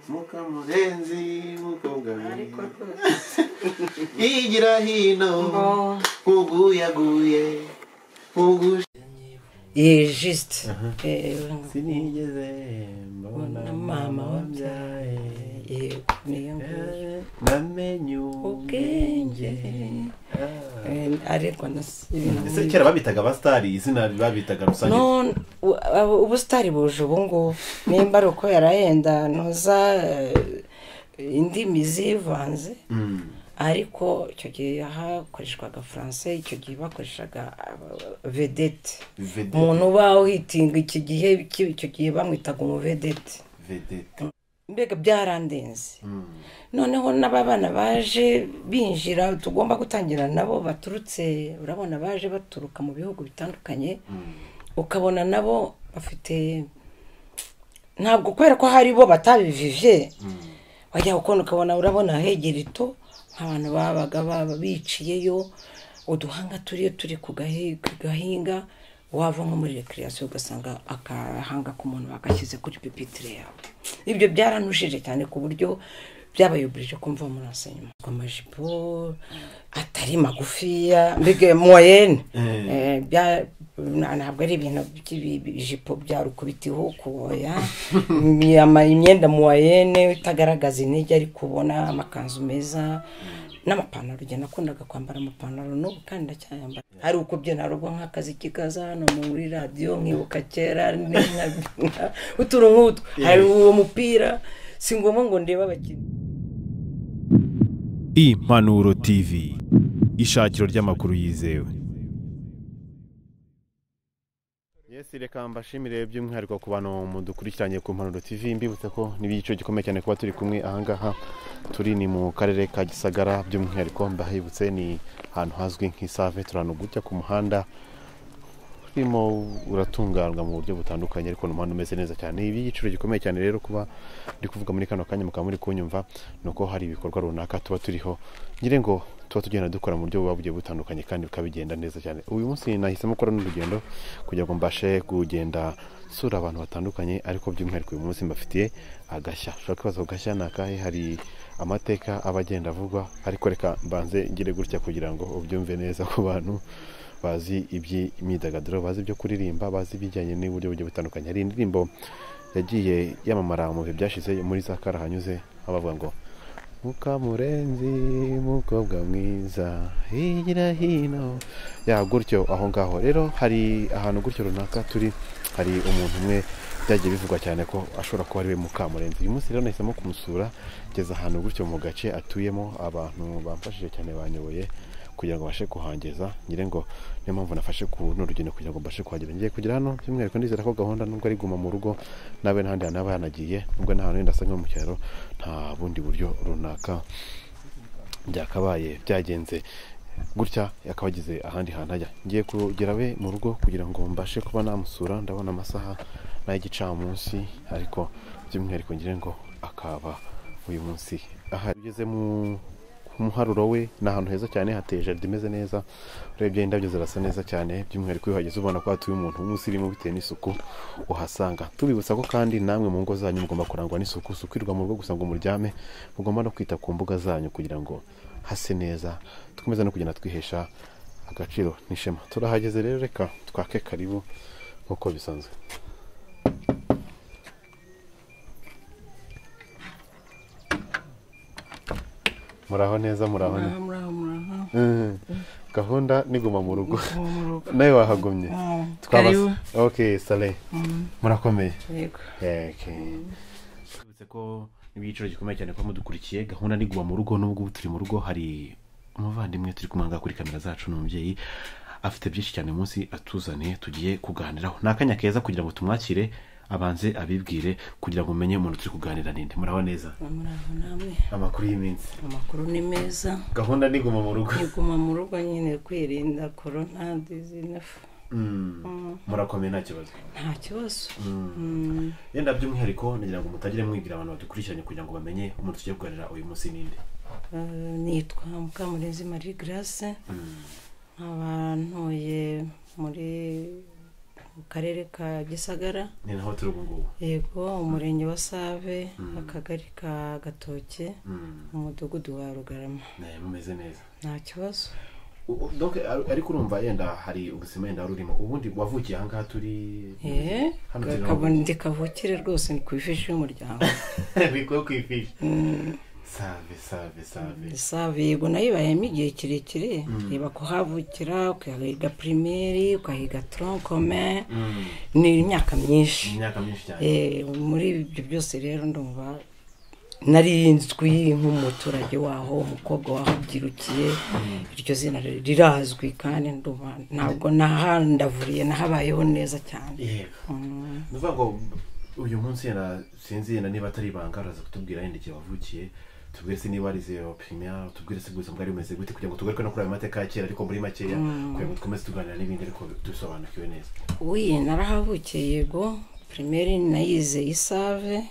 Mukamurenzi mukobwa mwiza yigira hino nkuguyaguye nkugu juste sinigeze mbona mama wabyaye namenye ubwenge ariko ese kera babitaga abasitari izina babitaga rusange no ubusitari buje ubu ngubu nimba ari uko yarahenda noza indimi zivanze ariko icyo gihe hakoreshwaga français icyo gihe bakoreshaga vedette umuntu uba uhitinga iki gihe icyo gihe bamwitaga umuvedette mbega byarandenze noneho n'abana baje binjira tugomba gutangira nabo baturutse urabona baje baturuka mu bihugu bitandukanye ukabona nabo bafite ntabwo kubera ko hari bo batabivivye wajya ukona ukabona urabona hegera ito abantu babaga baba biciyeyo uduhanga turiyo turi ku gahinga wava nko muri recreation ugasanga akahanga ku muntu bagashyize kuri pupitre yawe ibyo byaranushije cyane ku buryo byabayobeje kumva muri enseignement amajipo atari magufiya mbega moyenne ntabwo ari ibintu by'ibijipo bya rukubitiho kuboya imyenda moyenne itagaragaza intege ariko ubona amakanzu meza n'amapantaro njye nakundaga kwambara amapantaro n'ubu kandi ndacyayambara hari uko byo narubwo nk'akazi kikaza hano muri radiyo nkibuka kera utuntu nk'utwo hari uwo mupira si ngombwa ngo ndebe abakinnyi. Impanuro TV, ishakiro ry'amakuru yizewe. Yes, reka mbashimire by'umwihariko ku bantu mudukurikiranye ku Impanuro TV mbibutse ko n'ibigico gikomeye cyane kuba turi kumwe ahangaha turi ni mu karere ka Gisagara by'umwihariko mbahibutse ni ahantu hazwi nk'Isave turano gutya ku muhanda urimo uratunganwa mu buryo butandukanye ariko n'umuhanda umeze neza cyane ibi igiciro gikomeye cyane rero kuba ndi kuvuga muri kano kanya mukaba muri kunyumva nuko hari ibikorwa runaka tuba turiho ngire ngo tuba tugenda dukora mu buryo buba bugiye butandukanye kandi bikabigenda neza cyane. Uyu munsi nahisemo gukora n'urugendo kugira ngo mbashe kugenda sura abantu batandukanye ariko by'umwihariko uyu munsi mbafitiye agashya. Ushobora kwibaza ku gashya ni akahe? Hari amateka aba agenda avugwa ariko reka mbanze ngire gutya kugira ngo ubyumve neza ku bantu bazi iby'imyidagaduro, bazi ibyo kuririmba, bazi ibijyanye n'uburyo bugiye butandukanye. Hari indirimbo yagiye yamamara mu bihe byashize muri za karahanyuze abavuga ngo Mukamurenzi mukobwa mwiza hirya hino ya gutyo aho ngaho. Rero hari ahantu gutyo runaka turi hari umuntu umwe byagiye bivugwa cyane ko ashobora kuba ari we Mukamurenzi. Uyu munsi rero nahisemo kumusura ngeze ahantu gutyo mu gace atuyemo abantu bamfashije cyane banyoboye kugira ngo bashe kuhangeza ngire ngo niyo mpamvu nafashe ku n'urugendo kugira ngo mbashe kuhagera. Ngiye kugera hano by'umwihariko ndizera ko gahunda nubwo ari guma mu rugo nabe n'ahandi hantu aba yanagiye nubwo n'ahantu wenda asa nko mu cyaro nta bundi buryo runaka byakabaye byagenze gutya akaba agize ahandi hantu ajya. Ngiye kugera we mu rugo kugira ngo mbashe kuba namusura. Ndabona amasaha n'ay'igicamunsi ariko by'umwihariko ngire ngo akaba uyu munsi ahari ugeze mu umuharuro we ni ahantu heza cyane hateye jaride imeze neza urebye indabyo zirasa neza cyane by'umwihariko iyo uhageze ubona ko hatuye umuntu w'umusirimu bitewe n'isuku uhasanga. Tubibutsa ko kandi namwe mu ngo zanyu mugomba kurangwa n'isuku, isuku mu rugo gusa ngo muryame, mugomba no kwita ku mbuga zanyu kugira ngo hase neza dukomeze no kugenda twihesha agaciro n'ishema. Turahageze rero reka twake karibu nk'uko bisanzwe. Muraho neza, muraho neza. Muraho. Gahunda niguma mu rugo. Nawe wahagumye. Twabas. Okay, sale. Murakomeye. Yego. Okay. Tubutse ko n'ibiciro gikomeye cyane ko mudukurikiye gahunda niguma mu rugo nubwo turi mu rugo hari umuvandimwe turi kumanga kuri kamera zacu n'umubyeyi afite byinshi cyane munsi atuzaniye tugiye kuganiraho. Nakanya keza kugira ngo tumwakire abanze abibwire kugira ngo umenye umuntu turi kuganira ninde. Muraho neza. Muraho namwe. Amakuru y'iminsi. Amakuru ni meza. Gahunda niguma mu rugo. Niguma mu rugo nyine kwirinda corona 19. Murakomeye nta kibazo. Nta kibazo. Yenda by'umwihariko nagira ngo mutagire mwibwira abantu badukurikiranye kugira ngo bamenye umuntu tugiye kuganira uyu munsi ninde. Nitwa Mukamurenzi Marie Grace. Nkaba ntuye muri mu karere ka Gisagara. Ni naho turi ubu ngubu. Yego, umurenge wa Save, akagari ka Gatoke, umudugudu wa Rugarama. Mumeze neza? Nta kibazo. Donc ariko urumva yenda hari ubuzima yenda rurimo. Ubundi wavukiye aha ngaha turi? Kabundi kavukire rwose, ni ku ifishi y'umuryango. Biko ku ifishi. Save save save. Save, yego, nayibayemo igihe kirekire. Reba kuhavukira, ukahiga primaire, ukahiga tronc commun, ni imyaka myinshi. Imyaka myinshi cyane. Muri ibyo byose rero ndumva nari nzwi nk'umuturage waho, umukobwa waho ubyirukiye. Iryo zina rirazwi kandi ndumva ntabwo nahandavuriye, nahabayeho neza cyane. Yego. Ni ukuvuga ngo uyu munsi yenda sinzi yenda niba atari ibanga, uraza kutubwira yenda igihe wavukiye, tubwire se niba warize primaire, tubwire se ubuzima bwari bumeze gute, kugira ngo tugaruke no kuri ayo mateka ya kera, ariko muri makeya, kugira ngo dukomeze tuganira n'ibindi ariko dusobanukiwe neza. Oui, narahavukiye, yego. Primaire nayize Isave,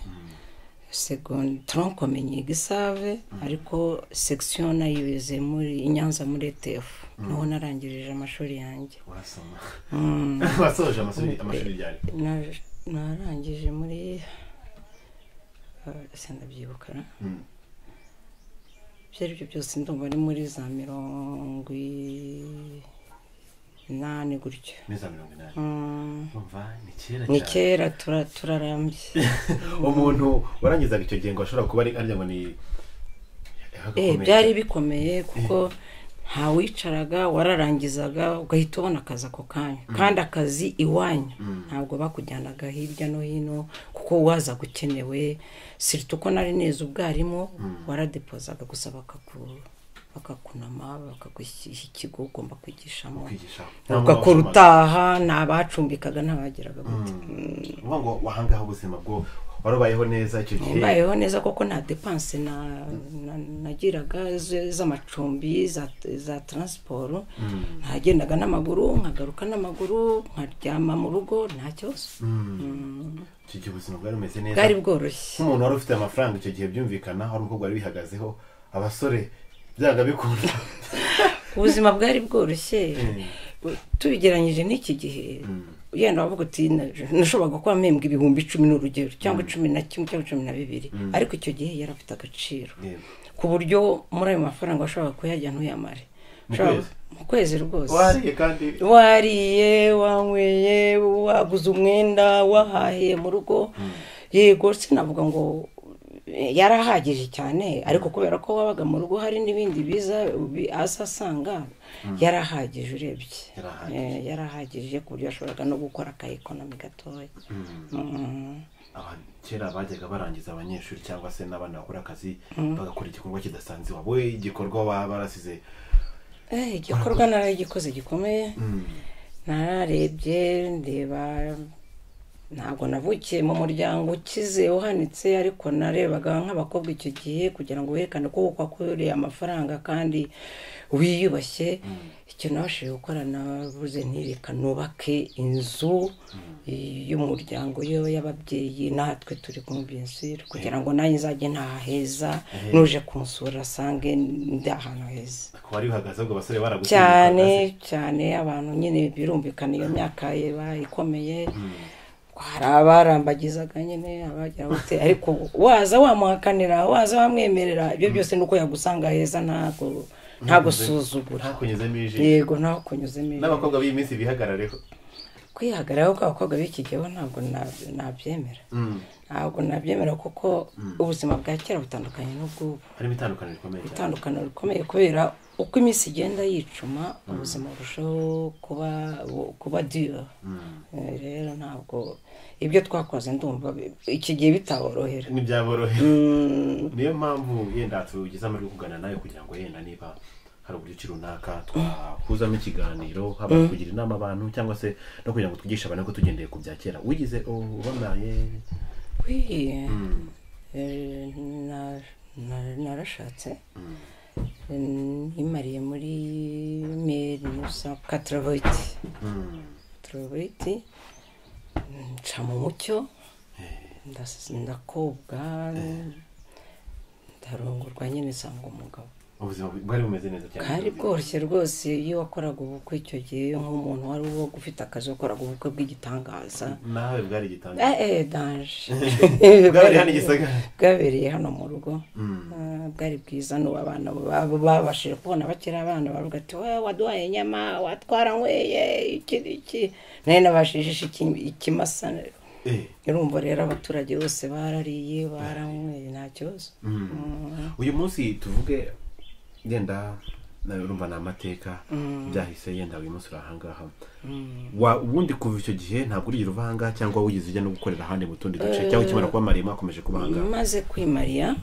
seconde tronc commun nyiga Isave, ariko section nayize muri i Nyanza muri ETF, niho narangirije amashuri yanjye. Urasoma. Wasoje amashuri ryari? Narangije muri sindabyibuka. Ibyo ari byo byose ndumva ari muri za 80 gutyo. Muri za 80. Urumva ni kera cyane. Ni kera, turarambye. Umuntu warangizaga icyo gihe ngo ashobora kuba ari arya ngo ni byari bikomeye kuko ntawicaraga, wararangizaga ugahita ubona akazi ako kanya, kandi akazi iwanyu, ntabwo bakujyanaga hirya no hino kuko waza gukenewe. Surtout ko nari neza ubwarimu, waradepozaga gusa bakakunama, bakagushyira ikigo ugomba kwigishamo, ugakora utaha. Ntabacumbikaga, ntabageraga gute. Uvuga ngo wahangaha ubuzima bwo warubayeho neza icyo gihe? Mbayeho neza kuko nta dépense nagiraga z'amacumbi, za transport. Ntagendaga n'amaguru, nkagaruka n'amaguru, nkaryama mu rugo, nta kibazo. Icyo gihe ubuzima bwari bumeze neza? Bwari bworoshye. Nk'umuntu wari ufite amafaranga icyo gihe, byumvikana wari umukobwa wari wihagazeho, abasore byaga bikunda. Ubuzima bwari bworoshye tubigeranyije n'iki gihe. Yenda wavuga uti nashoboraga kuba mpembwa 10,000 n'urugero, cyangwa 11 cyangwa 12, ariko icyo gihe yari afite agaciro ku buryo muri ayo mafaranga washoboraga kuyarya ntuyamare mu kwezi rwose. Wariye kandi wariye, wanyweye, waguze umwenda, wahahiye mu rugo. Yego, sinavuga ngo yarahagije cyane, ariko kubera ko wabaga mu rugo hari n'ibindi biza aza asanga, yarahagije urebye. Yarahagije ku buryo yashoboraga no gukora aka économie gatoya. Kera bajyaga barangiza abanyeshuri cyangwa se n'abana bakora akazi, bagakora igikorwa kidasanzwe. Wowe igikorwa baba barasize? Igikorwa naragikoze gikomeye. Nararebye, ndeba, ntabwo navukiye mu muryango ukize uhanitse, ariko narebaga nk'abakobwa icyo gihe, kugira ngo werekane ko wakoreye amafaranga kandi wiyubashye, icyo nabashije gukora, navuze ntireka nubake inzu y'umuryango, yo y'ababyeyi natwe turi kumwe bien sûr, kugira ngo nanjye nzajye ntaha heza, nuje kunsura asange ndi ahantu heza. Ko wari uhagaze, ubwo abasore baragutinyukaga? Cyane cyane. Abantu nyine birumvikana, iyo myaka iba ikomeye, hari abarambagizaga nyine, abagira gute, ariko waza wamuhakanira, waza wamwemerera, ibyo byose nuko yagusanga heza, ntabwo ntagusuzugura. Ntakunyuzemo ijisho. Yego, ntaho kunyuzemo ijisho. N'abakobwa b'iyi minsi bihagarareho. Kwihagararaho kw'abakobwa b'iki gihe bo ntabwo nabyemera, ntabwo nabyemera kuko ubuzima bwa kera butandukanye n'ubw'ubu. Harimo itandukaniro rikomeye cyane. Itandukaniro rikomeye kubera uko iminsi igenda yicuma, ubuzima burushaho kuba dur. Rero ntabwo ibyo twakoze, ndumva iki gihe bitaborohera. Ntibyaborohera. Niyo mpamvu yenda tugize amahirwe yo kuganira nawe, kugira ngo yenda niba hari uburyo ki runaka twahuzamo ikiganiro, haba kugira inama abantu cyangwa se no kugira ngo twigishe abantu ko tugendeye ku bya kera. Wigize ubamaye? Oui. Narashatse, nimariye muri 1988, 88, nca mu mucyo, ndakobwa, ndarongorwa nyine, nsanga umugabo. Ubuzima bwari bumeze neza cyane. Bwari bworoshye rwose. Iyo wakoraga ubukwe icyo gihe nk'umuntu wari uwo ufite akazi, wakoraga ubukwe bw'igitangaza. Nawe bwari igitangaza. Danger. Bwabereye hano i Gisagara. Bwabereye hano mu rugo. Bwari bwiza. N'ubu abana babashije kubona bakiri abana bavuga ati wowe waduhaye inyama, watwaranyweye iki iki, nari nabashije ikimasa. Urumva rero abaturage bose barariye baranyweye nta kibazo. Uyu munsi tuvuge yenda urumva ni amateka byahise, yenda uyu munsi uri ahangaha. Ubundi kuva icyo gihe ntabwo urigera uva ahangaha cyangwa wigeze ujya no gukorera ahandi mu tundi duce, cyangwa ukimara kuba mariya mwakomeje kuba ahangaha? Maze kwimariya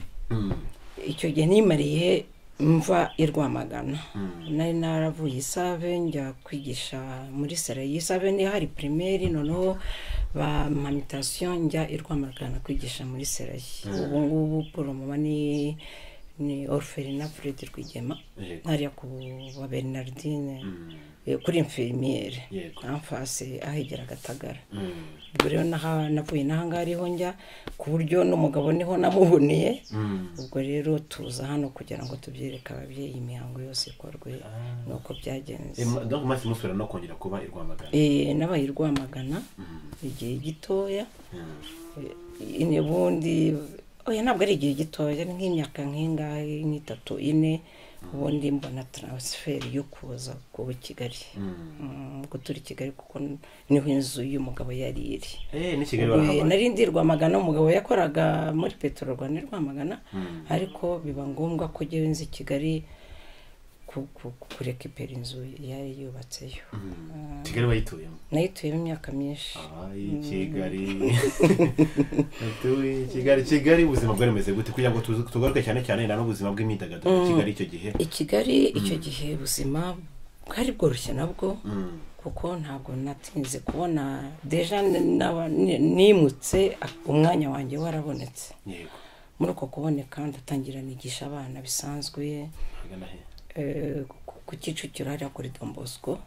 icyo gihe nimariye mva i Rwamagana, nari naravuye Isave njya kwigisha muri sare y'Isave, ni hari primaire, noneho ba mutation njya i Rwamagana kwigisha muri sare. Ubu ngubu pour le moment ni orphelinat Fred Rwigema, hariya ku ba Bernardine, kuri infirmiere en face ahegera Gatagara. Ubwo rero navuye n'ahangaha ariho njya, ku buryo n'umugabo niho namuboneye. Ubwo rero tuza hano kugira ngo tubyereke ababyeyi, imihango yose ikorwe nuko byagenze. Donc mwese musubira no kongera kuba i Rwamagana? Nabaye i Rwamagana igihe gitoya. Ubundi oya ntabwo ari igihe gitoya, ni nk'imyaka nk'ingahe, nk'itatu ine. Ubundi mbona transfer yo kuza kuba i Kigali, gutura i Kigali, kuko niho inzu y'umugabo yari iri. Nari ndi Rwamagana, umugabo yakoraga muri Petro Rwanda i Rwamagana, ariko biba ngombwa ko njyewe nzi Kigali kurekipera inzu yari yubatseyo. Kigali wayituyemo? Nayituyemo imyaka myinshi. Kigali. Kigali, Kigali ubuzima bwari bumeze gute kugira ngo tugaruke cyane cyane n'ubuzima bw'imyidagaduro Kigali icyo gihe? I Kigali icyo gihe ubuzima bwari bworoshye nabwo, kuko ntabwo natinze kubona deja nimutse, umwanya wanjye warabonetse. Muri uko kuboneka ndatangira nigisha abana bisanzwe. Ku Kicukiro hariya kuri Don Bosco,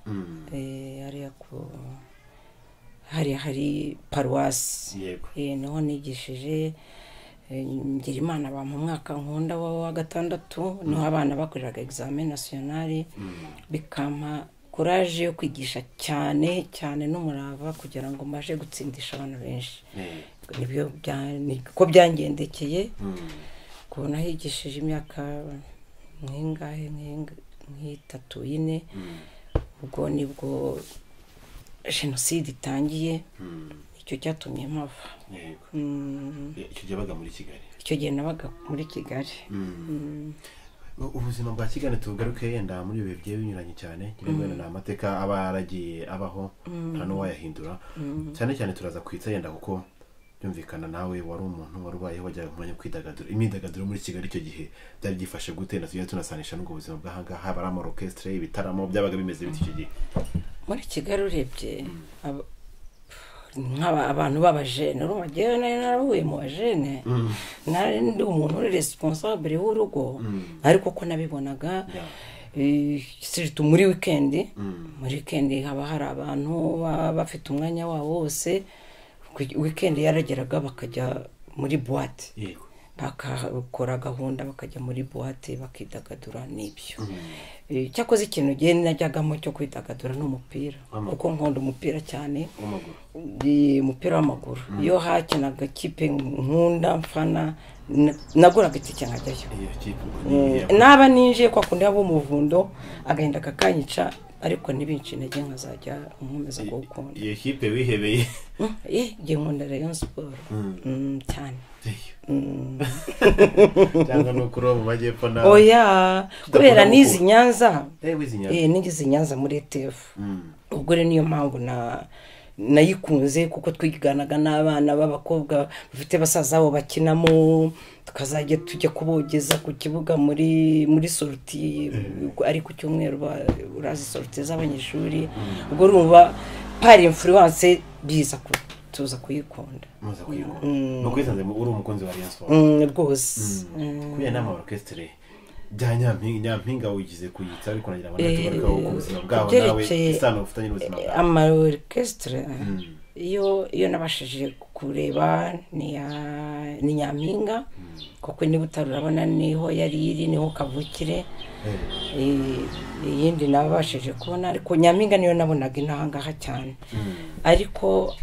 hariya hari paruwasi, niho nigishije. Ngira Imana bampa umwaka nkunda wa gatandatu, niho abana bakoreraga examen national, bikampa courage yo kwigisha cyane cyane n'umurava kugira ngo mbashe gutsindisha abantu benshi. Nibyo ko byangendekeye. Kubona higishije imyaka nk'ingahe, nk'itatu ine, ubwo nibwo jenoside itangiye. Icyo cyatumye mpava. Icyo gihe wabaga muri Kigali? Icyo gihe nabaga muri Kigali. Ubuzima bwa Kigali tugaruke yenda muri ibihe bigiye binyuranye cyane, ngira ni amateka aba yaragiye abaho nta n'uwayahindura. Cyane cyane turaza kwitsa yenda kuko byumvikana nawe wari umuntu warubayeho wajyaga mu mwanya wo kwidagadura. Imyidagaduro muri Kigali icyo gihe byari byifashe gute? Na tujya tunasanisha n'ubwo buzima bw'ahangaha, haba ari ama orchestre, ibitaramo byabaga bimeze bite icyo gihe? Muri Kigali urebye nk'aba abantu b'abajene, urumva njyewe nari narahuye mu bajene, nari ndi umuntu uri responsable w'urugo, ariko ko nabibonaga surtout muri weekend. Muri weekend haba hari abantu bafite umwanya wabo wose. Weekend yarageraga bakajya muri boîte, bakakora gahunda bakajya muri boîte bakidagadura n'ibyo. Cyakoze ikintu gihe najyagamo cyo kwidagadura n'umupira, kuko nkunda umupira cyane, umupira w'amaguru. Iyo hakinaga kipe nkunda mfana, naguraga itike nkajyayo. Naba ninjiye kwa kundi abo umuvundo agahinda kakanyica, ariko ntibinci intege nkazajya nkomeza kuwukunda. Iyo kipe wihebeye? Ngiye nkunda Rayon Sport cyane. Cyangwa no kuri mu majyepfo nawe? Oya, kubera nizi Nyanza. Nigize Nyanza muri ETF. Ubwo rero niyo mpamvu nayikunze, kuko twiganaga n'abana b'abakobwa bafite basaza babo bakinamo, tukazajya tujya kubogeza ku kibuga muri sortie ari ku cyumweru, urazi sortie z'abanyeshuri. Ubwo urumva par influence biza tuza kuyikunda. Muza kuyikunda. Nuko yisanze uri umukunzi wa Rayon Sport? Rwose. Kuya nama orchestre bya Nyampinga wigize kuyitsa, ariko nagira ngo tugaruke ku buzima bwaho nawe isano ufitanye n'ubuzima bwawe. Ama orchestre iyo nabashije kureba ni Nyampinga, kuko ni Butare urabona niho yari iri, niho kavukire. Iyindi nabashije kubona, ariko Nyampinga niyo nabonaga inahangaha cyane. Ariko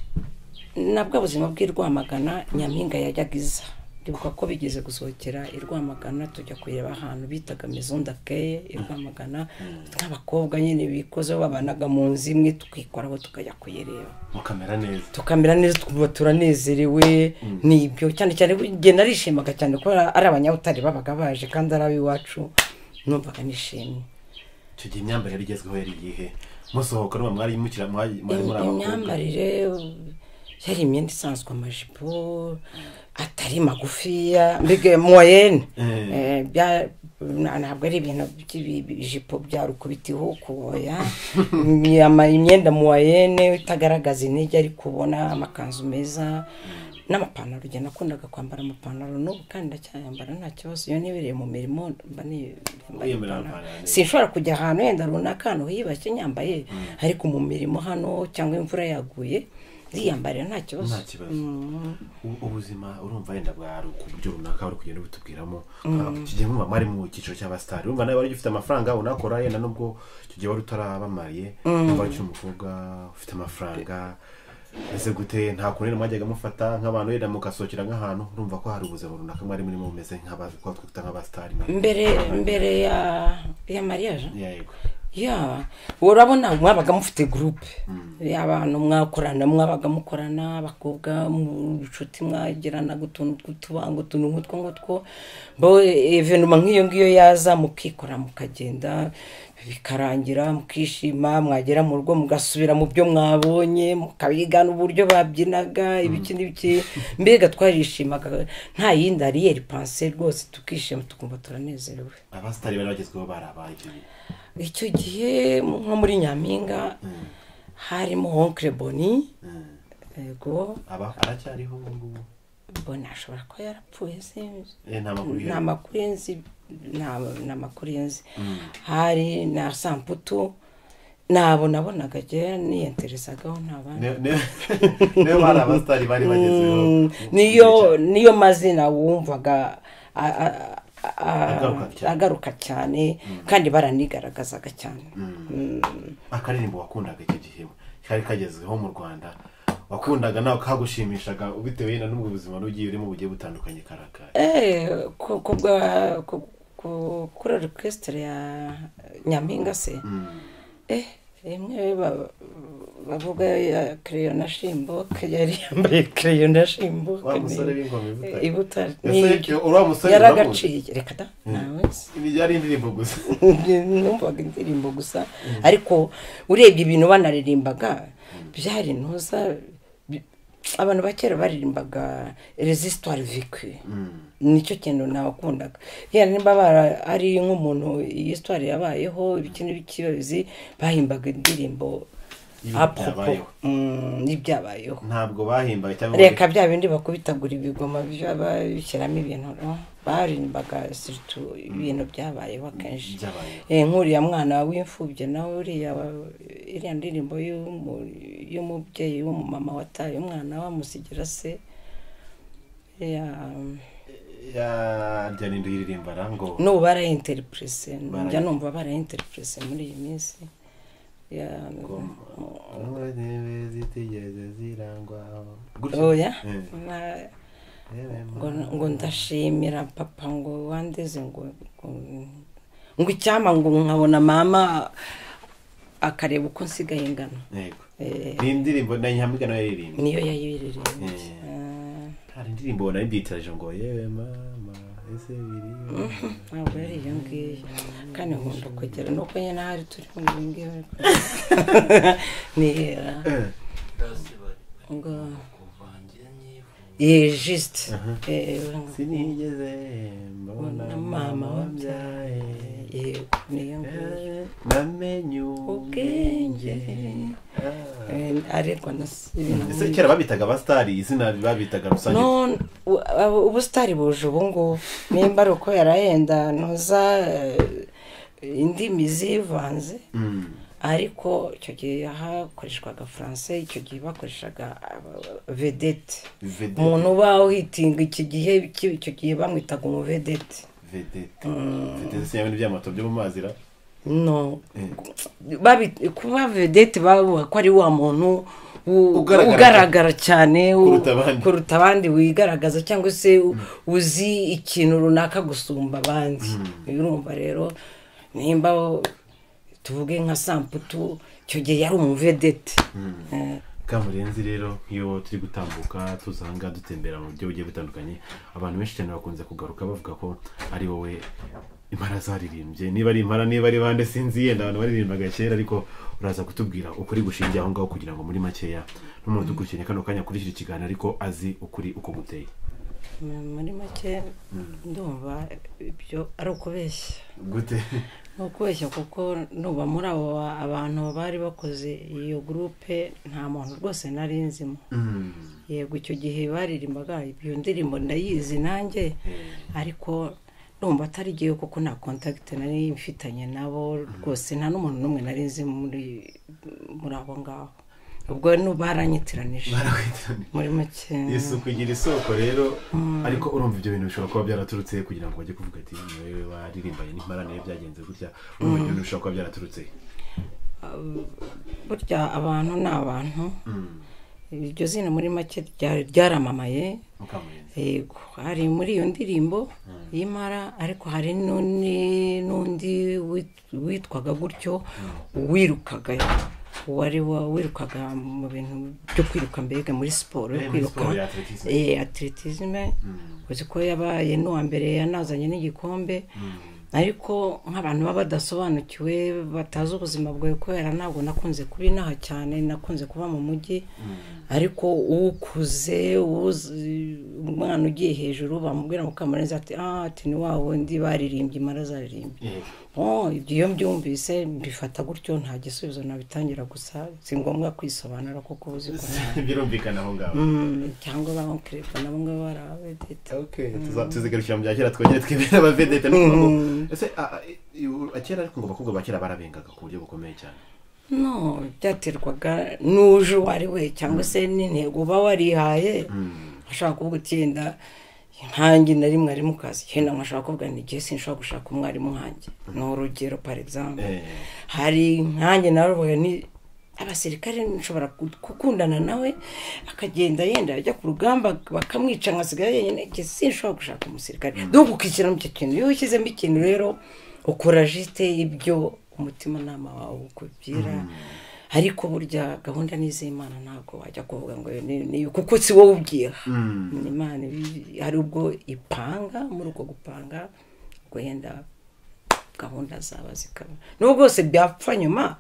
nabwo ubuzima bw'i Rwamagana Nyampinga yajyaga iza. Ndibuka ko bigeze gusohokera i Rwamagana, tujya kureba ahantu bitaga Maison d'accueil i Rwamagana, nk'abakobwa nyine bikoze babanaga mu nzu imwe, tukikoraho tukajya kuyireba, mukamera neza, tukamera neza, tukumva turanezerewe. Nibyo cyane cyane njye narishimaga cyane ko ari abanyabutare babaga baje kandi ari ab'iwacu, numvaga nishimye. Icyo gihe imyambarire yari igezweho yari iyihe? Musohoka n'ubu mwari mukira mwari muri abakobwa? Imyambarire yari imyenda isanzwe, amajipo atari magufiya, mbega moyenne, ntabwo ari ibintu by'ibijipo bya rukubitiho kuboya, imyenda moyenne itagaragaza intege, ariko ubona amakanzu meza n'amapantaro. Njye nakundaga kwambara amapantaro, n'ubu kandi ndacyayambara nta kibazo. Iyo nibereye mu mirimo mba niyambara ipantaro, sinshobora kujya ahantu wenda runaka ahantu hiyubashye nyambaye, ariko mu mirimo hano cyangwa imvura yaguye ndiyambarira nta kibazo. Nta kibazo. Ubuzima urumva wenda bwari ku buryo runaka uri kugenda ubitubwiramo. Icyo gihe mwumva mwari mu cyiciro cy'abasitari, urumva nawe wari ufite amafaranga unakora, yenda nubwo icyo gihe wari utarabamariye, wari ukiri umukobwa ufite amafaranga, ese gute nta kuntu mwajyaga mufata nk'abantu wenda mugasohokera nk'ahantu, urumva ko hari ubuzima runaka mwari murimo mumeze nk'abatwita nk'abasitari mbere ya mariage? Yego. Ya, urabona mwabaga mufite groupe y'abantu mwakorana, mwabaga mukorana, abakobwa mu bucuti mwagirana utuntu tw'utubanga, utuntu nk'utwo ngutwo, bo evenement nk'iyo ngiyo yaza mukikora mukagenda bikarangira mukishima, mwagera mu rugo mugasubira mu byo mwabonye, mukabigana uburyo babyinaga ibiki n'ibiki, mbega twarishimaga nta yindi arrière pensée rwose, tukishima tukumva turanezerewe. Abasitari bari bagezweho barabaye icyo gihe nko muri Nyampinga harimo Oncle Boni. Yego, aba aracyariho ubu? Boni ashobora kuba yarapfuye, sinzi, nta makuru nzi, nta makuru nzi. Hari na Samputu, nabo nabonaga je niyenteresagaho nta bandi. Niyo bari abasitari bari bagezweho, niyo mazina wumvaga agaruka cyane, kandi baranigaragazaga cyane. Akaririmbo wakundaga icyo gihe kari kagezweho mu Rwanda, wakundaga nawe kagushimishaga bitewe n'ubwo buzima rugiye urimo bugiye butandukanye, karakaye? Kuri orchestre ya Nyampinga se, imwe bavuga ya Crayon na Shimboke, yari yambaye Crayon na Shimboke, wa musore w'ingoma i Butare, yaragaciye. Reka da, nawe yari indirimbo gusa, numvaga indirimbo gusa, ariko urebye ibintu banaririmbaga byari ntuza. Abantu ba kera baririmbaga les histoires vécues, nicyo kintu nabakundaga. Yenda nimba ari nk'umuntu iyi histoire yabayeho ibiki n'ibiki, bahimbaga indirimbo apropos n'ibyabayeho, ntabwo bahimbaga cyangwa reka bya bindi bakubitagura ibigoma babishyiramo ibintu, baririmbaga surtout ibintu byabayeho akenshi. Nk'uriya mwana w'imfubyi nawe, iriya ndirimbo y'umubyeyi w'umumama wataye umwana wamusigira se, ya ndirimbo iririmba ngo n'ubu barayinterprese, njya numva barayinterprese muri iyi minsi. Oya, ngo ndashimira papa ngo wandeze, ngo icyama ngo nkabona mama akareba uko nsigaye ingana. Yego, ni indirimbo na Nyampinga nayo yaririmba, niyo yayiririmbye. Hari indirimbo nari mbitiraje ngo yewe mama ese biri, ntabwo yari iyo ngiyo, kandi nkunda kugera nuko nyine ahari turi mu ngiyo nihera ngo juste sinigeze mbona mama wabyaye, yego niyo ngiyo, namenye ubwenge ariko ese kera babitaga abasitari, izina babitaga rusange? No, ubusitari buje ubu ngubu, nimba ari uko yarahenda ntuza indimi zivanze, Ariko icyo gihe hakoreshwaga français, icyo gihe bakoreshaga vedette. Umuntu uba uhitinga iki gihe, icyo gihe bamwitaga umuvedette. Vedette, vedette si ibintu by'amato byo mu mazi ra? No, kuba vedette bavuga ko ari wa muntu ugaragara cyane kuruta abandi, wigaragaza cyangwa se uzi ikintu runaka gusumba abandi. Urumva rero nimba tuvuge nka Samputu, icyo gihe yari umuvedette. Kamurenzi rero nk'iyo turi gutambuka tuzanga dutembera mu buryo bugiye butandukanye, abantu benshi cyane bakunze kugaruka bavuga ko ari wowe impara zaririmbye. Niba ari impara, niba ari bande, sinzi, yenda abantu baririmbaga kera, ariko uraza kutubwira ukuri gushingiye aho ngaho kugira ngo muri makeya n'umuntu udukurikiranye kano kanya akurikira ikiganiro ariko azi ukuri uko guteye. Muri make ndumva ibyo ari ukubeshya. Gute? Ni ukubeshya kuko nuba muri abo abantu bari bakoze iyo groupe nta muntu rwose nari nzimo. Yego, icyo gihe baririmbaga iyo ndirimbo ndayizi nanjye, ariko ndumva atari igihe kuko nta contact nari mfitanye nabo rwose, nta n'umuntu n'umwe nari nzi muri abo ngaho. Ubwo baranyitiranije muri make. Isuku igira isoko rero. Ariko urumva ibyo bintu bishobora kuba byaraturutse kugira ngo bajye kuvuga ati niwe waririmbanye n'impara niyo byagenze gutya. Urumva ibyo bintu bishobora kuba byaraturutse. Burya abantu ni abantu. Iryo zina muri make ryaramamaye. Yego, hari muri iyo ndirimbo y'impara, ariko hari n'undi witwaga gutyo wirukaga, wari wirukaga mu bintu byo kwiruka, mbega muri siporo yo kwiruka, athlétisme. Uzi ko yabaye n'uwa mbere, yanazanye n'igikombe. Ariko nk'abantu baba badasobanukiwe, batazi ubuzima bwawe, kubera ntabwo nakunze kuba inaha cyane, nakunze kuba mu mujyi. Ariko ukuze umwana ugiye hejuru bamubwira Mukamurenzi ati ati ni wa wundi baririmbye impara zaririmbye. Ibyo iyo mbyumvise mbifata gutyo, nta gisubizo nabitangira, gusa si ngombwa kwisobanura kuko uzi ko birumvikana aho ngaho. Cyangwa ba oncle nabo ngabo bari abavedette. Okay, tuzigarukira mu bya kera twongere twibere abavedette. No, ese kera ariko ngo abakobwa ba kera barabengaga ku buryo bukomeye cyane? No, byaterwaga n'uje uwo ari we cyangwa se n'intego uba warihaye. Ashobora kuvuga uti yenda nkanjye nari mwarimu kazi, yenda nkashobora kuvuga ni igihe sinshobora gushaka umwarimu nkanjye, ni urugero par exemple. Hari nkanjye nawe ni abasirikare nshobora gukundana nawe akagenda yenda ajya ku rugamba bakamwica nkasigaye yenyine, igihe sinshobora gushaka umusirikare. Donc ukishyiramo icyo kintu. Iyo ushyizemo ikintu rero ukora juste ibyo umutimanama wawe ukubwira. Ariko burya gahunda n'iz'Imana ntabwo wajya kuvuga ngo ni kuko si wowe ubyiha. Imana hari ubwo ipanga, muri uko gupanga ubwo yenda gahunda zaba zikaba, nubwo bwose byapfa nyuma,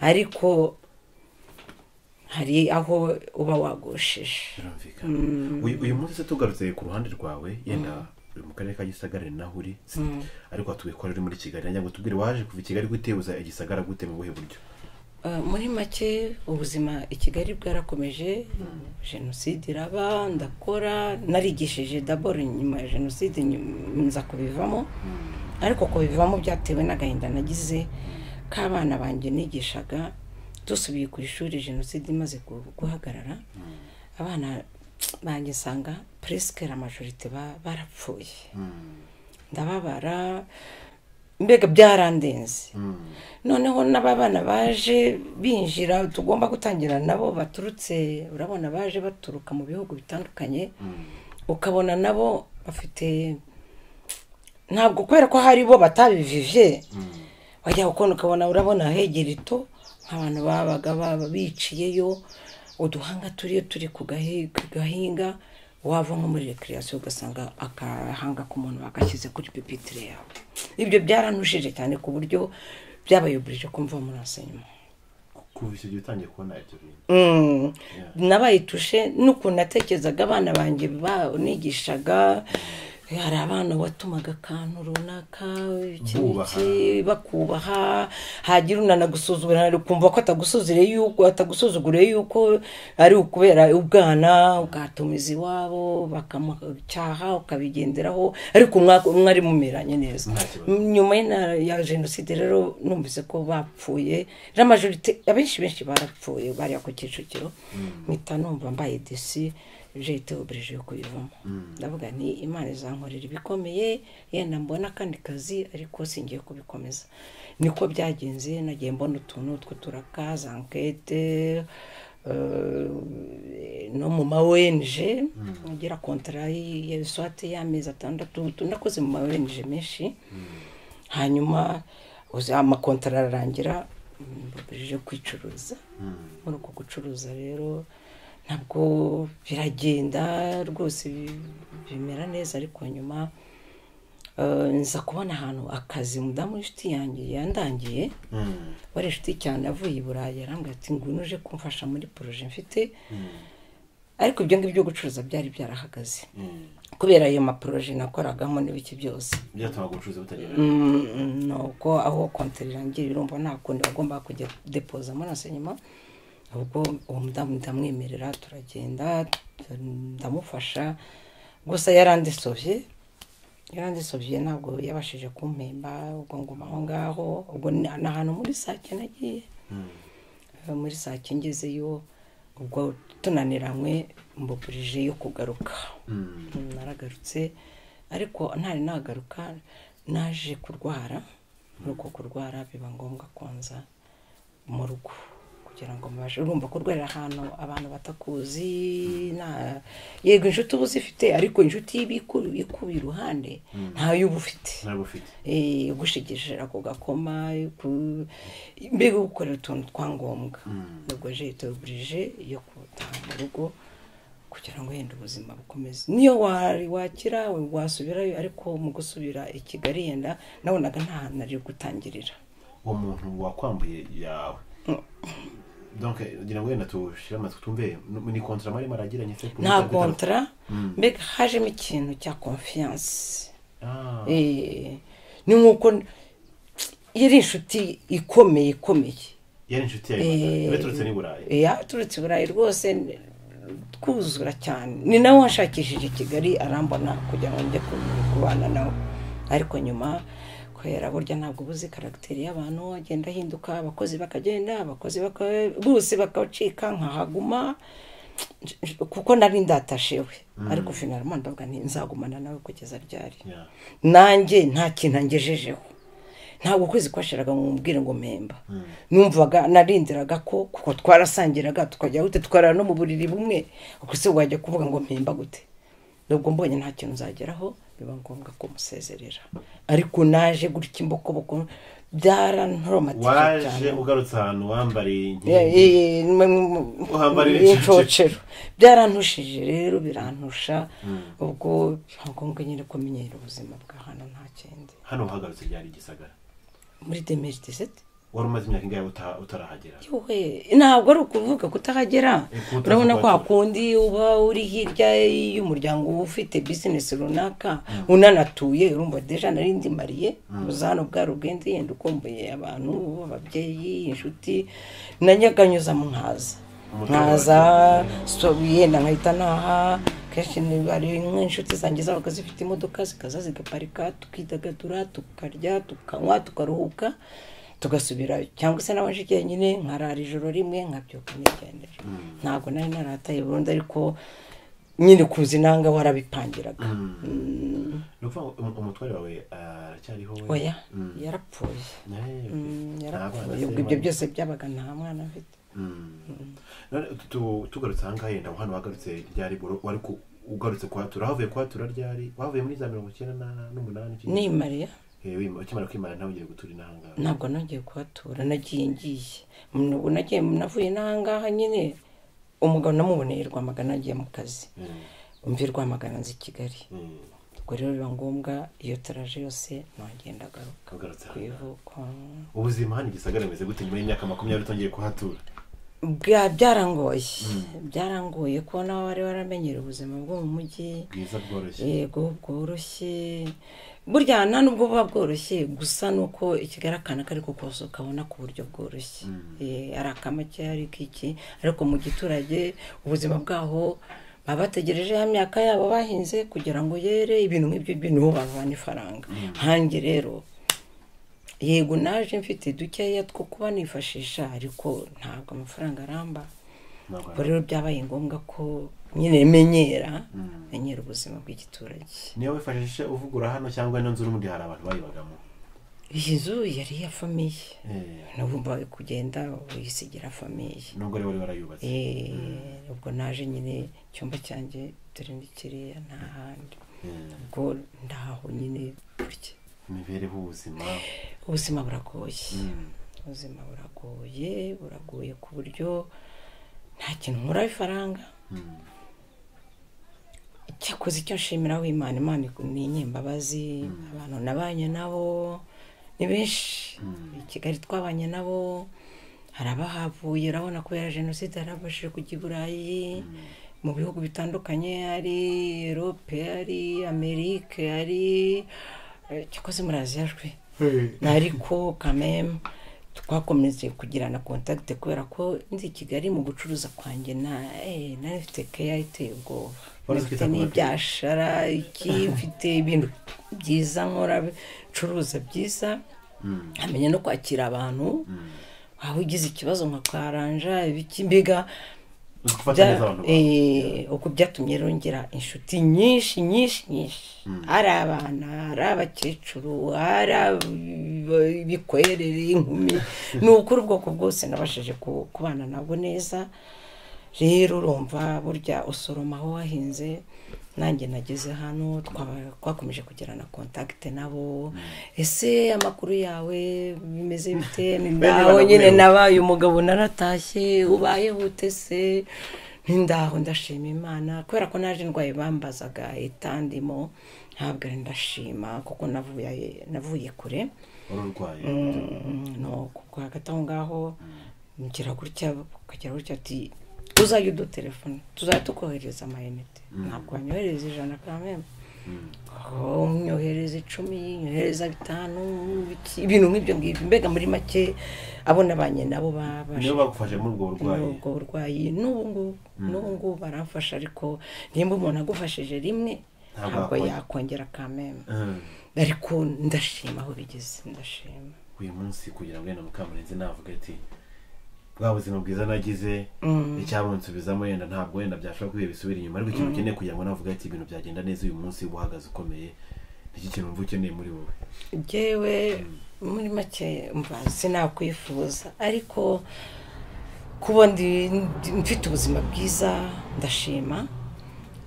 ariko hari aho uba wagosheje. Birumvikana. Uyu munsi se tugarutse ku ruhande rwawe, yenda uri mu karere ka Gisagara ni naho uri, ariko watubwiye ko uri muri Kigali, nagira ngo tubwire waje kuva i Kigali gute, uza i Gisagara gute, mu buhe buryo? Muri make ubuzima i Kigali bwarakomeje, jenoside iraba, ndakora, narigishije d'abord, nyuma ya jenoside nza kubivamo. Ariko kubivamo byatewe n'agahinda nagize k'abana banjye nigishaga. Dusubiye ku ishuri jenoside imaze guhagarara, abana banjye nsanga presque la majorité barapfuye. Ndababara, mbega byarandenze. Noneho n'abana baje binjira tugomba gutangira nabo baturutse, urabona baje baturuka mu bihugu bitandukanye, ukabona nabo bafite ntabwo kubera ko hari bo batabivivye, wajya ukona ukabona urabona hegera ito nk'abantu babaga baba biciyeyo uduhanga turiyo turi ku gahinga, wava nko muri recreation ugasanga akahanga k'umuntu bagashyize kuri pupitre yawe. Ibyo byarantushije cyane ku buryo byabayoborije kumva muri enseignement. Kuva icyo gihe utangiye kubona ibyo bintu? Nabaye touché n'ukuntu natekerezaga abana banjye nigishaga, Hari abana watumaga akantu runaka iki bakubaha, hagira unanagusuzugura ukumva ko atagusuzuguriye yuko ari ukubera ubwana, ugatumiza iwabo bakamucyaha ukabigenderaho, ariko mwari mumeranye neza. Nyuma ya jenoside rero numvise ko bapfuye, la majorité abenshi benshi barapfuye bari ku Kicukiro, mpita numva mbaye desi. J'ai été obligée yo kubivamo. Ndavuga nti Imana izankorera ibikomeye, yenda mbona akandi kazi ariko singiye kubikomeza. Niko byagenze, nagiye mbona utuntu tw'uturaka za enquête no mu ma ONG, ngira contrat ya soit y'amezi 6, nakoze mu ma ONG menshi. Hanyuma amakontara ararangira, obligée kwicuruza. Muri uko gucuruza rero ntabwo biragenda rwose bimera neza, ariko nyuma nza kubona ahantu akazi umudamu w'inshuti yanjye yandangiye, wari inshuti cyane avuye i Burayi, arambwira ati ngwino uje kumfasha muri projet mfite. Ariko ibyo ngibyo gucuruza byari byarahagaze kubera ayo maprojet nakoragamo n'ibiki byose byatumaga ubucuruzi butagenda. Nuko aho konti irangiye urumva nta kundi bagomba kujya depoza muri enseignement. Ubwo uwo mudamu ndamwemerera turagenda ndamufasha, gusa yarandisovye ntabwo yabashije kumpemba, ubwo nguma aho ngaho. Ubwo ni ahantu muri Sake nagiye, muri Sake ngezeyo ubwo tunaniranywe mboburije yo kugaruka. Naragarutse, ariko ntari nagaruka naje kurwara. Muri uko kurwara biba ngombwa konza mu rugo kugira ngo mbashe, urumva kurwarira ahantu abantu batakuzi, na yego inshuti uba uzifite, ariko inshuti ikuba iruhande ntayo uba ufite. Gushigishira ako gakoma, mbega gukorera utuntu twa ngombwa. Ubwo j'ai été obligée yo gutaha mu rugo kugira ngo yenda ubuzima bukomeze. Niyo wari wakira wasubirayo, ariko mu gusubira i Kigali yenda nabonaga nta hantu nari gutangirira. Uwo muntu wakwambuye yawe donc ngira ngo wenda tushira amatwi tumve, ni contrat mwari maragiranye se? Nta contrat, mbega hajemo ikintu cya confiance. Ni nkuko yari inshuti ikomeye. Yari inshuti yawe yaturutse ni Burayi? Yaturutse i Burayi rwose, twuzura cyane. Ni nawe washakishije Kigali arambona kugira ngo njye kubana nawe, ariko nyuma kubera burya ntabwo ubuzi karagiteri y'abantu agenda ahinduka, abakozi bakagenda, abakozi bose bakacika, nkahaguma kuko nari ndatashewe. Ariko finalement ndavuga nti nzagumana nawe kugeza ryari? Nanjye nta kintu angejejeho, ntabwo ukwezi kwashiraga ngo mubwire ngo mpemba. Numvaga narindiraga ko kuko twarasangiraga tukajya gute, twarara no mu buriri bumwe, ubwo se wajya kuvuga ngo mpemba gute? Nubwo mbonye nta kintu nzageraho, biba ngombwa ko musezerera. Ariko naje gutya imbokoboko byarantromatije cyane. Waje ugarutse ahantu wambariye incocero, byarantushije rero birantusha. Ubwo ngombwa nyine kumenyera ubuzima bwa hano nta kindi. Hano uhagarutse ryari Gisagara? Muri 2017. Wari umaze imyaka ingahe utarahagera? Ntabwo ari ukuvuga kutahagera, urabona ko hakundi uba uri hirya y'umuryango ufite business runaka unanatuye, urumva deja nari ndi mariye, uzano bwa rugende yenda ukumbuye abantu, ababyeyi, inshuti, nanyaganyuza mu nkaza so yenda nkahita naha. Kenshi ari nk'inshuti zanjye zabaga zifite imodoka zikaza zigaparika, tukidagadura, tukarya, tukanywa, tukaruhuka, tugasubira, cyangwa se nabaje nyine nkarara ijoro rimwe nkabyuka nigendera. Ntabwo nari narataye burundu, ariko nyine kuzi nanga warabipangiraga. Nukuvuga umutware wawe aracyariho we? Oya, yarapfuye. Yarapfuye. Ibyo byose byabaga nta mwana afite. None tugarutse aha ngaha, yenda hano wagarutse ryari? Wari ugarutse kuhatura, havuye kuhatura ryari? Wavuye muri za 98? Ni Mariya. Ukimara kwimara ntawe ugiye gutura inahangaha? Ntabwo nongeye kuhatura, nagiye ngiye navuye inahangaha nyine. Umugabo namuboneye Rwamagana agiye mu kazi, umvi Rwamagana nzi Kigali. Ubwo rero biba ngombwa iyo taraje yose nagenda agaruka ku ivuko. Ubuzima hano Gisagara bumeze gute nyuma y'imyaka 20 utongeye kuhatura? Byarangoye ko nawe wari waramenyera ubuzima bwo mu mujyi bwiza bworoshye. Yego bworoshye, burya nta nubwo buba bworoshye, gusa nuko ikigarakana kari kose ukabona ku buryo bworoshye. Ari akamake ari iki, ariko mu giturage ubuzima bwaho baba bategereje ya myaka yabo bahinze kugira ngo yere, ibintu nk'ibyo niho bavana ifaranga. Nkanjye rero yego naje mfite dukeya two kuba nifashisha, ariko ntabwo amafaranga aramba. Ubwo rero byabaye ngombwa ko nyine menyera ubuzima bw'igiturage. Niyo wifashishije uvugura hano cyangwa ino nzu n'ubundi hari abantu bayibagamo? Iyi nzu yari iya famiye, n'ubu kugenda uyisigira famiye nubwo wari warayubatse. Ubwo naje nyine icyumba cyanjye dore ni kiriya nta handi, ubwo ndaho nyine gutya. Imibereho, ubuzima buragoye. Ubuzima buragoye ku buryo nta kintu nkura ifaranga. Cyakoze icyo nshimiraho Imana, Imana ni inyembabazi, abantu nabanye nabo ni benshi. I Kigali twabanye nabo, hari abahavuye, urabona kubera jenoside harabashije kujya i Burayi, mu bihugu bitandukanye, hari Europe, hari Amerika, hari cyakoze muri Aziya jwe. Ariko kameme twakomeje kugirana contact kubera ko nzi Kigali mu gucuruza kwanjye nari mfite keya iteye ubwoba, mfite n'ibyashara iki, mfite ibintu byiza nkora ncuruza byiza, nkamenya no kwakira abantu, waba ugize ikibazo nkakwaranja ibiki, mbega uko byatumye rero ngira inshuti nyinshi nyinshi nyinshi, ari abana, ari abakecuru, ari ibikwerere, inkumi, ni ukuri ubwoko bwose nabashije kubana nabwo neza. Rero urumva burya usoroma aho wahinze. Nanjye nageze hano twakomeje kugirana contact nabo. Ese amakuru yawe bimeze bite? Ndaho nyine nabaye umugabo naratashye, ubaye bute se? Ndaho ndashima Imana kubera ko naje ndwaye bambazaga itandimo, ntabwo ndashima kuko navuye kure. No kuko hagati aho ngaho ngira gutya ukagira gutya ati tuzajya udutelefone, tuzajya tukohereza amayinite. Ntabwo wanyohereza 100 kameme, nyohereza 10, nyohereza 5, ibintu nk'ibyo ngibyo. Mbega muri make abo nabanye nabo nibo bagufashe muri ubwo burwayi. N'ubu ngubu baramfasha, ariko nimba umuntu agufashije rimwe ntabwo yakongera kameme. Ariko ndashima aho bigeze, ndashima uyu munsi kugira ngo yenda Mukamurenzi navuga ati bwa buzima bwiza nagize icyabunsubizamo yenda ntabwo wenda byashobora kuba bisubira inyuma, ariko ikintu ukeneye kugira ngo navuga ati ibintu byagenda neza uyu munsi ubuhagaze ukomeye, iki kintu mvu ukeneye muri wowe? Jewe muri make mva sinakwifuza, ariko kuba mfite ubuzima bwiza ndashima.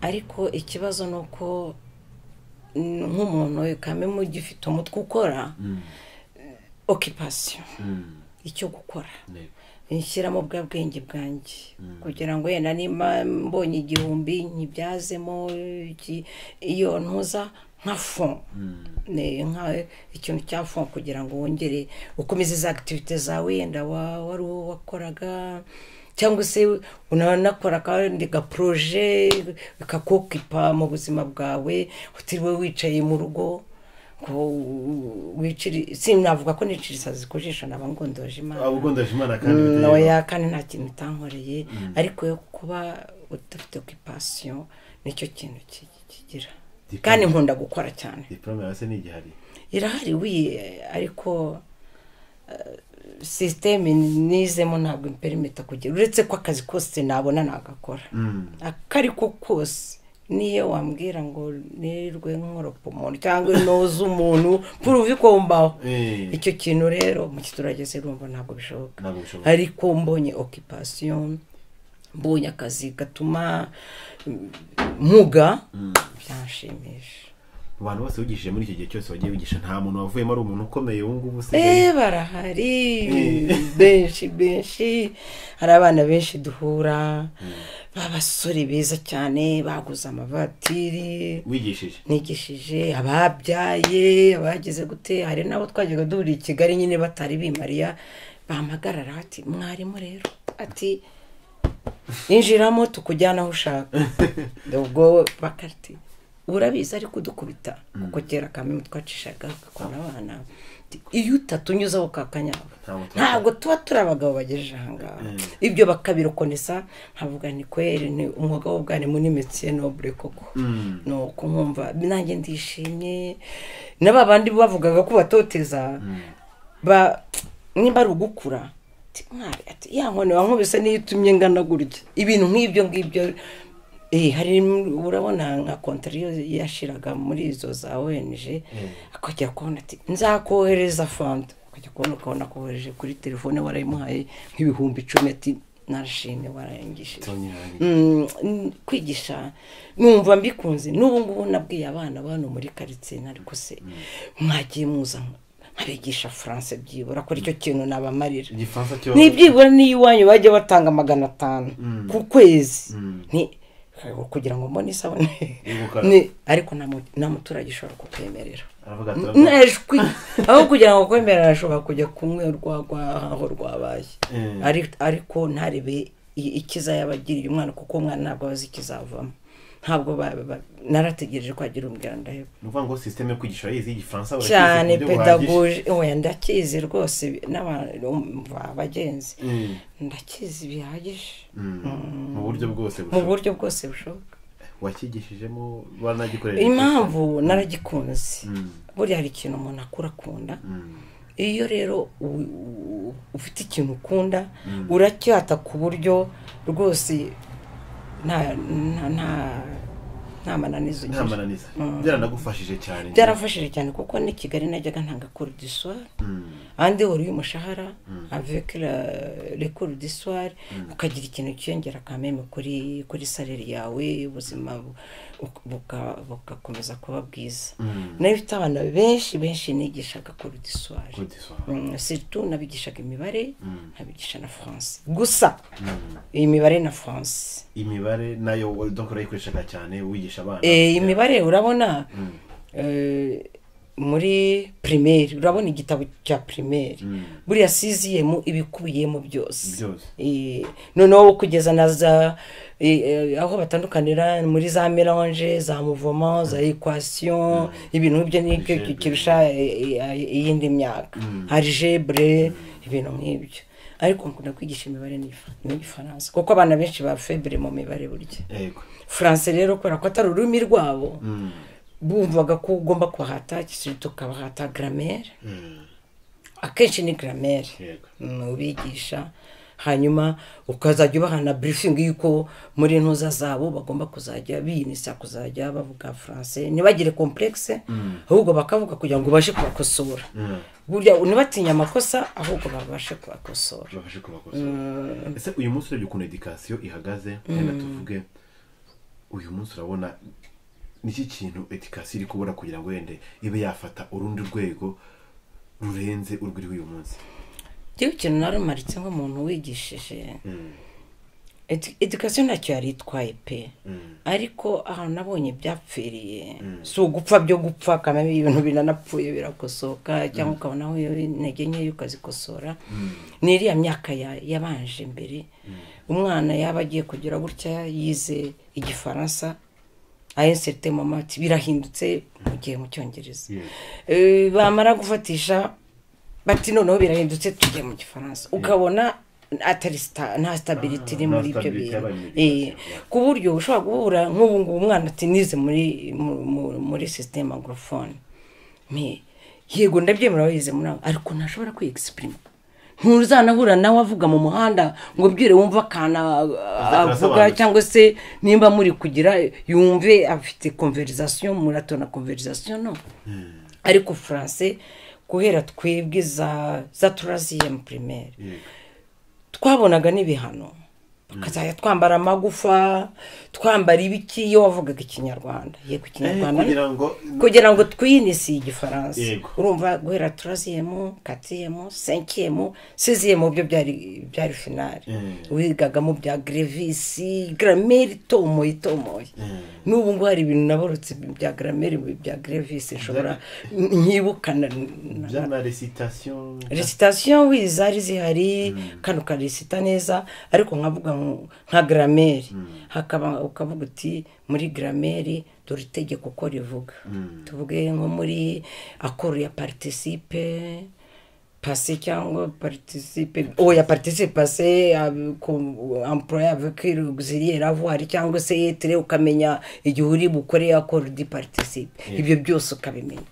Ariko ikibazo ni uko nk'umuntu kameme ugifite umutwe ukora occupation, icyo gukora nshyiramo bwa bwenge bwanjye kugira ngo yenda nimba mbonye 1000 nkibyazemo iyo ntuza nka fond, nka ikintu cya fond kugira ngo wongere ukomeze za activité zawe yenda wari wakoraga, cyangwa se unanakora kandi ga projet kakokipa mu buzima bwawe utiriwe wicaye mu rugo. Sinavuga ko niciriza zikujisha naba ngondoje Imana. Ugondoje Imana kandi oya, kandi nta kintu itankoreye, ariko yo kuba udafite occupation nicyo kintu kigira. Kandi nkunda gukora cyane. Diplome yawe se ni igihari? Irahari wi, ariko systeme nizemo ntabwo imperimeta kugira, uretse ko akazi kose nabona nagakora, akariko kose. Niyo wambwira ngo nirirwe nkoropa umuntu cyangwa noza umuntu puruvi kombaho, icyo kintu rero mu giturage se urumva ntabwo bishoboka. Ariko mbonye occupation, mbonye akazi gatuma muga, byanshimisha. Abantu bose wigishije muri iki gihe cyose wagiye wigisha nta muntu wavuyemo ari umuntu ukomeye ubu ngubu usigaye? Barahari benshi benshi, hari abana benshi duhura b'abasore beza cyane baguze amavatiri wigishije, nigishije, ababyaye, abageze gute. Hari nabo twajyaga duhurira i Kigali nyine batari bimariya, bampagarara bati mwarimu rero Ati injiramo tukujyana aho ushaka. Ubwo bakati urabizi ari kudukubita, kuko kera kamwe twacishaga gakora abana, iyo utatunyuzaho kakanyabo ntabwo tuba turi abagabo bagejeje aha ngaha. Ibyo bakabirokonesa, nkavuga ni kweri ni umwuga w'ubwarimu ni métier noble koko. Nuko nkumva nanjye ndishimye, n'aba bandi bavugaga ko batoteza ba nimba ari ugukura, ati mwari, ati ya nkone wankubise niyo itumye ngana gutya, ibintu nk'ibyo ngibyo. Hari urabona nka kontariyo yashiraga muri izo za ONG, akajya kubona ati nzakohereza fanta, akajya kubona ukabona kohereje kuri telefone warayimuhaye nk'ibihumbi 10, ati narashimye warayangishije. Kwigisha numva mbikunze. N'ubu ngubu nabwiye abana bano muri quartier, ariko se mwagiye muza nkabigisha français byibura, ko icyo kintu nabamarira. Igifaransa cyo Nibyibura niyo iwanyu bajya batanga 500 ku kwezi, ni kugira ngo mbone isabune. Yo gukaraba. Ni ariko nta muturage ushobora kukwemerera. Aravuga ati Nejwi aho kugira ngo kwemerera ashobora kujya kumwe urwagwa aho rwabaye. Ariko ntarebe ikiza yabagiriye umwana, kuko umwana ntabwo azi ikizavamo. Ntabwo narategereje ko agira umbwira ndaheba. Ni ukuvuga ngo système yo kwigisha urayizi, y'igifaransa urakizi Cyane. ku buryo buhagije. Pédagogie oya ndakizi rwose, n'abantu abagenzi ndakizi bihagije. Mu buryo bwose Mu bushoboka. buryo bwose bushoboka. Wakigishijemo wanagikorera? Impamvu naragikunze, buriya hari ikintu umuntu akura akunda. Iyo rero ufite ikintu ukunda, uracyata ku buryo rwose nta mananiza Nta ugira. mananiza. Byaranagufashije cyane? Byarafashije cyane, kuko ni Kigali najyaga ntanga cours du soir andi wari y'umushahara avec les cours du soir, ukagira ikintu cyiyongera quand même kuri salaire yawe, ubuzima bugakomeza kuba bwiza. Nayo mfite abana benshi benshi nigishaga cours du soir. Cours du soir. Surtout nabigishaga imibare, nkabigisha na français gusa, imibare na français. Imibare nayo donc urayikoreshaga cyane wigisha abana? Imibare urabona, muri primaire urabona igitabo cya primaire, buriya sixième ibikubiyemo byose. Byose. Noneho kugeza na za aho batandukanira muri za mélange, za mouvement, za équation, ibintu nk'ibyo nibyo Algèbre. kirusha iyindi myaka, algèbre, ibintu nk'ibyo. Ariko nkunda kwigisha imibare n'igifaransa, kuko abana benshi ba faible mu mibare burya. Français rero, kubera ko atari ururimi rwabo, bumvaga ko ugomba kubahata, tukabahata grammaire. Akenshi ni grammaire. Ubigisha, hanyuma ukazajya ubaha na briefing y'uko muri ntuza zabo bagomba kuzajya biyinisa kuzajya bavuga français, ntibagire complexe, ahubwo bakavuga kugira ngo ubashe kubakosora. Burya ntibatinye amakosa, ahubwo babashe kubakosora. Babashe kubakosora. Ese uyu munsi urebye ukuntu éducation ihagaze, wenda tuvuge uyu munsi, urabona niki kintu éducation iri kubura kugira ngo wende ibe yafata urundi rwego rurenze urwo uyu munsi? Igihugu ikintu narumaritse nk'umuntu wigishije, éducation ntacyo yari itwaye pe, ariko ahantu nabonye byapfiriye si ugupfa byo gupfa, kameme ibintu binanapfuye birakosoka, cyangwa ukabona aho intege nkeya ukazikosora, ni iriya myaka yabanje mbere. Umwana yaba agiye kugira gutya yize igifaransa, à un certain moment ati birahindutse, mugiye mu cyongereza. Bamara gufatisha bati noneho birahindutse, tugiye mu gifaransa, ukabona atari nta stability iri Nta muri ibyo stability bintu. yabaye muri education. Ku buryo ushobora guhura nk'ubu ngubu umwana ati nize muri système anglophone. Mais yego ndabyemera wize muri aho, ariko ntashobora kwiexprima, ntuzanahura nawe avuga mu muhanda ngo byire wumve akana avuga, Arasobanutse. cyangwa se nimba muri kugira yumve afite conversation, muratona conversation no. Ariko français guhera twebwe za troisième primaire, twabonaga n'ibihano. Bakazajya twambara amagufa, twambara ibiki iyo wavugaga Ikinyarwanda. Yego, Ikinyarwanda kugira ngo twinisi Igifaransa. Urumva guhera 3e, 4e, 5e, 6e byo byari finale. Wigaga mu bya Grevisi, grammaire itomoye. N'ubu ngo hari ibintu naborotse bya grammaire bya Grevisi nshobora nkibukana. Byama recitation. Recitation oui zari zihari, kandi ukarecita neza, ariko nkavuga nka grammaire hakaba ukavuga uti muri grammaire dore itegeko uko rivuga. Tuvuge nko muri accord ya participe passé cyangwa participe oya participe passé employé avec l'auxiliaire avoir cyangwa se être, ukamenya igihe uri bukore accord di participe. Ibyo byose ukabimenya.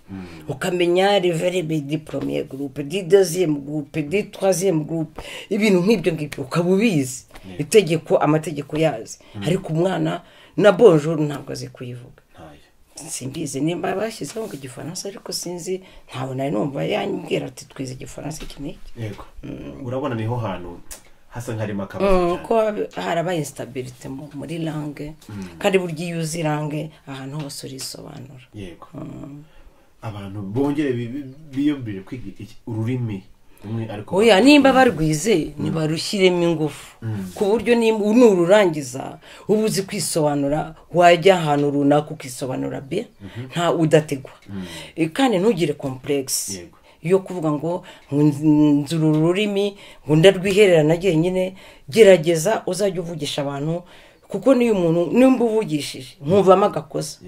Ukamenya les verbes du premier groupe, du deuxième groupe, du troisième groupe, ibintu nk'ibyo ngibyo ukaba ubizi. Itegeko, amategeko yazi. Ariko umwana na bonjour ntabwo azi kuyivuga. Simbizi nimba bashyizeho ngo Igifaransa, ariko sinzi, ntawe nari numva yambwira ati twize Igifaransa iki n'iki. Yego. Urabona niho hantu hasa nkarimo akabazo cyane. Ko harabaye instabilité muri langue, kandi burya iyo uzi langue ahantu hose urisobanura. Yego. Abantu bongere biyumvire kwiga ururimi rumwe, ariko oya nimba barwize nibarushyiremo ingufu, ku buryo nururangiza uba uzi kwisobanura, wajya ahantu runaka ukisobanura bien, nta udategwa. Kandi ntugire complexe yo kuvuga ngo nzura ururimi ngo ndarwihererana jyenyine. Gerageza uzajya uvugisha abantu, kuko niyo umuntu nimba uvugishije nkumvamo agakosa,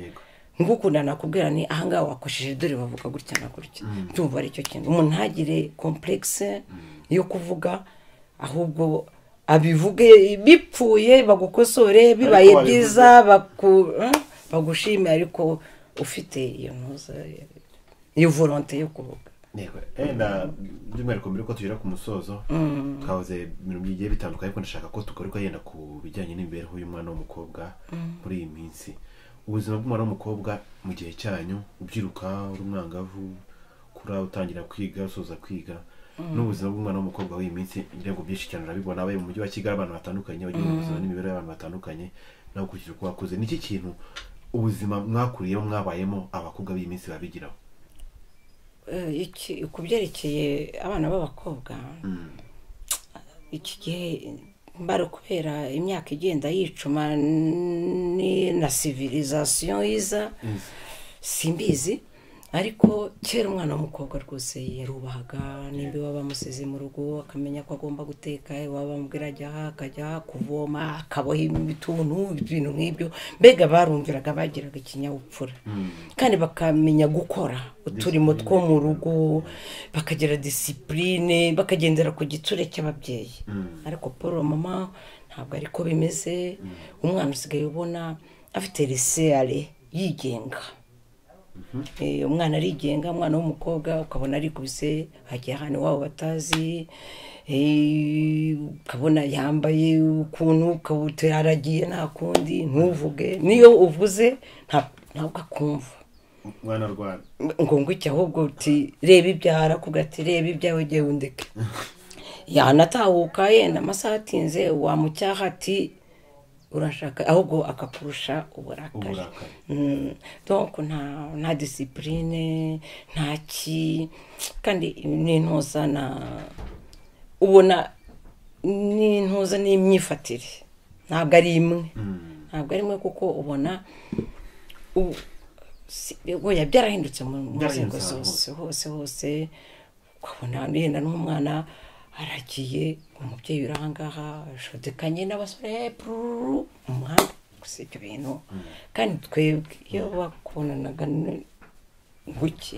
ngukunda nakubwira ni ahangaha wakosheje, dore bavuga gutya na gutya. Ndumva ari cyo kintu umuntu ntagire complexe yo kuvuga, ahubwo abivuge bipfuye bagukosore, bibaye byiza bagushime, ariko ufite iyo ntuza, iyo volonté yo kuvuga. Yego, by'umwihariko mbere ko tugera ku musozo, twavuze ibintu bigiye bitandukanye, ariko ndashaka ko tugaruka yenda ku bijyanye n'imibereho y'umwana w'umukobwa muri iyi minsi. Ubuzima bw'umwana w'umukobwa mu gihe cyanyu, ubyiruka uri umwangavu, kura utangira kwiga, usoza kwiga, n'ubuzima bw'umwana w'umukobwa w'iyi minsi, ngira ngo byinshi cyane urabibona, abaye mu mujyi wa Kigali abantu batandukanye bagira ubuzima n'imibereho y'abantu batandukanye, nawe ukurikije uko wakuze, niki kintu ubuzima mwakuriyemo mwabayemo abakobwa b'iyi minsi babigiraho? Ku byerekeye abana b'abakobwa, iki gihe mbara kubera imyaka igenda yicuma na civilisation iza, simbizi, ariko kera umwana w'umukobwa rwose yarubahaga, nimba iwabo bamusize mu rugo akamenya ko agomba guteka, iwabo bamubwira ajya aha akajya kuvoma, akaboha ibituntu, ibintu nk'ibyo, mbega barumviraga, bagiraga ikinyabupfura, kandi bakamenya gukora uturimo two mu rugo, bakagira discipline, bakagendera ku gitsure cy'ababyeyi. Ariko paul mama ntabwo ariko bimeze. Umwana usigaye ubona afite laisser-aller, yigenga. Umwana arigenga, umwana w'umukobwa ukabona arikubise agiye ahantu iwabo batazi, ukabona yambaye ukuntu, ukabona aragiye nta kundi, ntuvuge, niyo uvuze ntabwo akumva. Mwana rwana ngo ngwiki, ahubwo uti reba ibyaha, arakubwira ati reba ibyawe ugiye undeke. Yanatahuka yenda amasaha atinze, wamucyaha ati urashaka, ahubwo akakurusha uburakari. Donc nta discipline, nta ki, kandi n'intoza na ubona n'intoza n'imyifatire ntabwo ari imwe, ntabwo ari imwe, kuko ubona oya byarahindutse mu nzego zose, hose hose, ukabona yenda n'umwana aragiye, umubyeyi uri ahangaha ashodekanye n'abasore mu muhanda, gusa ibyo bintu. Kandi twebwe iyo bakubonanaga guki